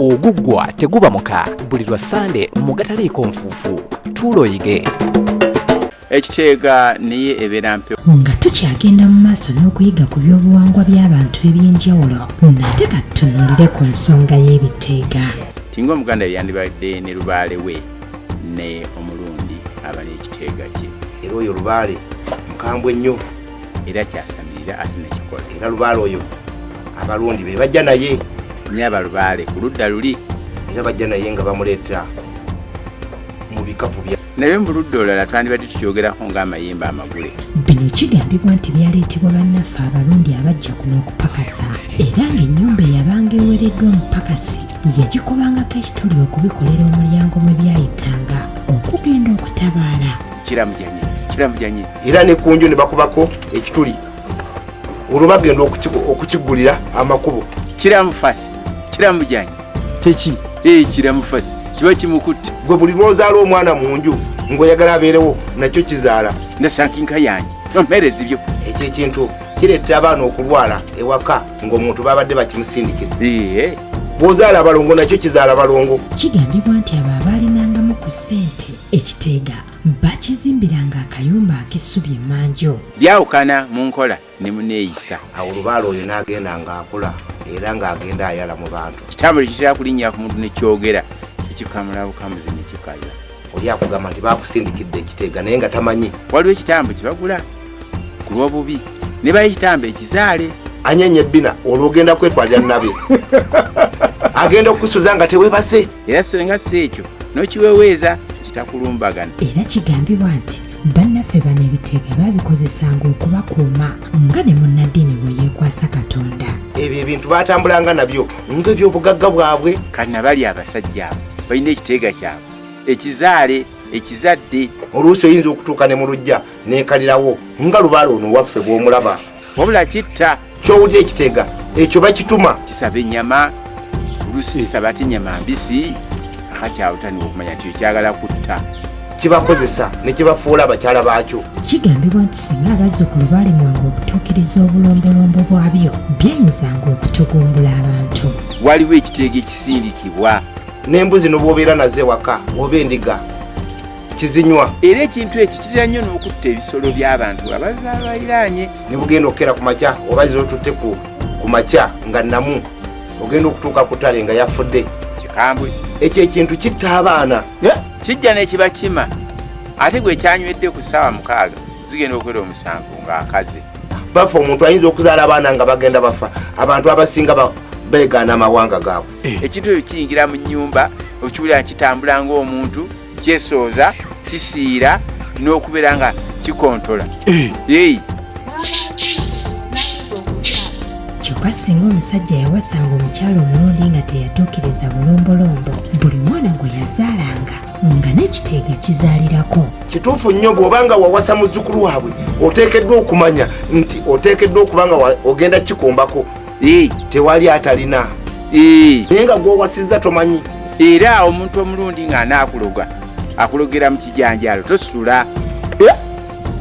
Oguggwa teguba muka buli lwa Ssande mu Gataliiko Nfuufu. Tuula oyige. Ekiteega naye ebeera mpewo. Nga tukyagenda mu maaso n'okuyiga ku by'obuwangwa by'abantu eby'enjawulo, nate katutunuulire ku nsonga y'ebiteega. Tinga Omuganda yandibadde ne lubaale we, ne Omulundi aba n'ekiteega kye. Era oyo lubaale mukambwe nnyo. Era kyasamirira ate nekikola. Era lubaale oyo Abalundi be bajja naye. Nye abalubaale ku ludda luli. Era bajja naye nga bamuleeta mu bikapu bya. Naye mu ludda olulala twandibadde tukyogerako ng'amayembe amagule. Bino kigambibwa nti byaleetebwa bannaffe Abarundi abajja kuno okupakasa, era ng'ennyumba eyabanga ewereddwa omupakasi yagikubangako ekituli okubikolera omulyango mwe byayitanga okugenda okutabaala. Kiramujanye, kiramujanye. Era ne ku nju ne bakubako ekituli, olwo bagenda okukiggulira amakubo. Kiramufasi, kiramujanye. Keki? Kiramufasi kiba kimukutte. Gwe buli lw'ozaala omwana mu nju ng'oyagala abeerewo, nakyo kizaala. Ndasankinka yange nompeereza ibyo. Ekyo ekintu kireetera abaana okulwala ewaka ng'omuntu babadde bakimusindikira. Bw'ozaala abalongo nakyo kizaala balongo. Kigambibwa nti abo abaalinangamu ku ssente ekiteega bakizimbiranga akayumba ak'essubi emmanju. Byawukana mu nkola ne muneeyisa. Awo lubaale oyo n'agenda ng'akula era ng'agenda ayala mu bantu. Kitambule kitera kulinnya ku muntu ne kyogera, kikikamula bukamuzi ne kikaza. Oli akugamba nti bakusindikidde ekiteega naye nga tamanyi. Waliwo ekitambo kye bagula ku lw'obubi ne bayo ekitambo ekizaale. Anyenya ebbina olwo ogenda kwetwalira nnabe. Agenda okukusuza nga teweebase. Era singa si ekyo n'okiweweeza kitakulumbagana. Era kigambibwa nti bannaffe bano ebiteega baabikozesanga okubakuuma nga ne munnaddiini bwe yeekwasa Katonda. Ebyo ebintu baatambulanga nabyo ng'ebyobugagga bwabwe. Kati nabali abasajja abo balina ekiteega kyabwe ekizaale ekizadde. Oluusi oyinza okutuuka ne mu luggya n'ekalirawo nga lubaale ono waffe bw'omulaba. Wabula kitta. Ky'owulira ekiteega ekyo bakituma. Kisaba ennyama, oluusi kisaba ate ennyama mbisi, akati awo tandika okumanya nti okyagala kutta. Kibakozesa ne kibafuula abakyala baakyo. Kigambibwa nti singa abazzukulu baalemwanga okutuukiriza obulombolombo bwabyo, byayinzanga okutugumbula abantu. Waliwo ekiteega ekisindikibwa. N'embuzi n'obwobeera nazo ewaka oba endiga kizinywa. Era ekintu ekyo kitera nnyo n'okutta ebisolo by'abantu ababaliraanye. Ne bugenda okukera ku makya oba z'otutte ku makya nga nnamu, ogenda okutuuka ku ttale nga yafudde. Kikambwe. Ekyo ekintu kitta abaana. Kijja n'ekibakima. Ate gwe kyanywedde ku ssaawa 6 zigenda okwera 7 ng'akaze. Bafa, omuntu ayinza okuzaala abaana nga bagenda bafa. Abantu abasinga beegaana amawanga gaabwe. Ekintu ekyo kiyingira mu nnyumba, okiwulira kitambula ng'omuntu, kyesooza, kisiira n'okubeera nga kikontola. Kyokka singa omusajja yawasanga omukyala omulundi nga teyatuukiriza bulombolombo, buli mwana gwe yazaalanga nga n'ekiteega kizaalirako. Kituufu nnyo, bw'oba nga wawasa muzzukulu waabwe oteekeddwa okumanya nti oteekeddwa okuba nga ogenda kikumbako. Tewali atalina. Naye nga gw'owasizza tomanyi. Era omuntu omulundi ng'anaakuloga akulogera mu kijanjaalo tosula.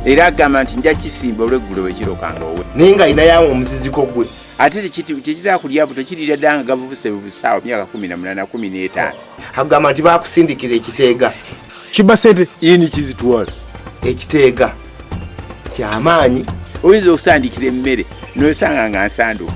Era agamba nti nja kisimba olw'eggulo bwe kirokanga owe. Naye nga alinayo omuziziko gwe. Ate tekitera kulya buto, kirira ddala nga gavubuse bubusaawo myaka 18, 15. Agamba nti baakusindikira ekiteega. Kiba ssente yini kizitwala. Ekiteega kyamaanyi. Oyinza okusandikira emmere n'osanga nga nsanduku.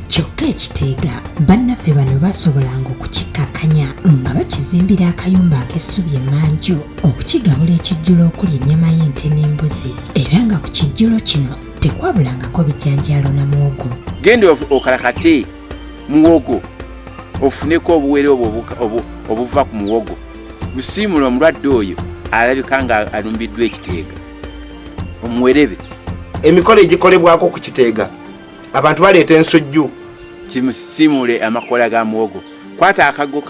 Kyokka ekiteega bannaffe bano basobolanga okukikkakkanya nga bakizimbira akayumba ak'essubi emmanju okukigabula ekijjulo okuli ennyama y'ente n'embuzi, era nga ku kijjulo kino tekwabulangako bijanjaalo na muwogo. Genda okalakate muwogo ofuneko obuwere obwo obuva ku muwogo, busiimule omulwadde oyo alabika nga alumbiddwa ekiteega, omuwerebe. Emikolo egikolebwako ku kiteega, abantu baleeta ensujju. Kimusiimule amakola ga muwogo. Kwata akaggo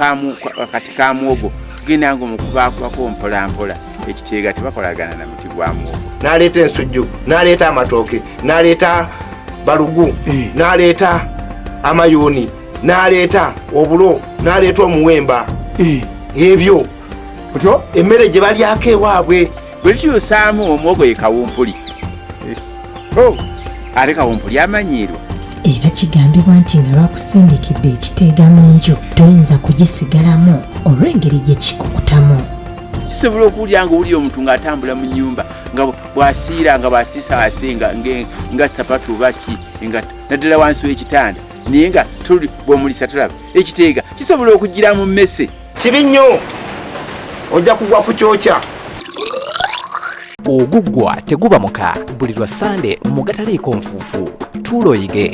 akati ka muwogo, tugenda nga omukubaakubako mpola mpola. Ekiteega tebakolagana na muti gwa muwogo. N'aleeta ensujju, n'aleeta amatooke, n'aleeta balugu, n'aleeta amayuuni, n'aleeta obulo, n'aleeta omuwemba. Ebyo Otyo? Emmere gye balyako ewaabwe. Bwe tukyusaamu omuwogo ye kawumpuli. Oh, ate kawumpuli amanyiirwa. Era kigambibwa nti nga bakusindikidde ekiteega mu nju, toyinza kugisigalamu olw'engeri gye kikukutamu. Kisobola okuwulira nga owulira omuntu ng'atambula mu nnyumba, nga bw'asiira, nga bw'asiisa wansi, nga sapatu oba ki, nga naddala wansi w'ekitanda, naye nga tuli bw'omulisa tolaba. Ekiteega kisobola okugira mu mmese. Kibi nnyo, ojja kugwa ku kyokya. Oguggwa teguba muka, buli lwa Ssande mu Gataliiko Nfuufu. Tuula oyige.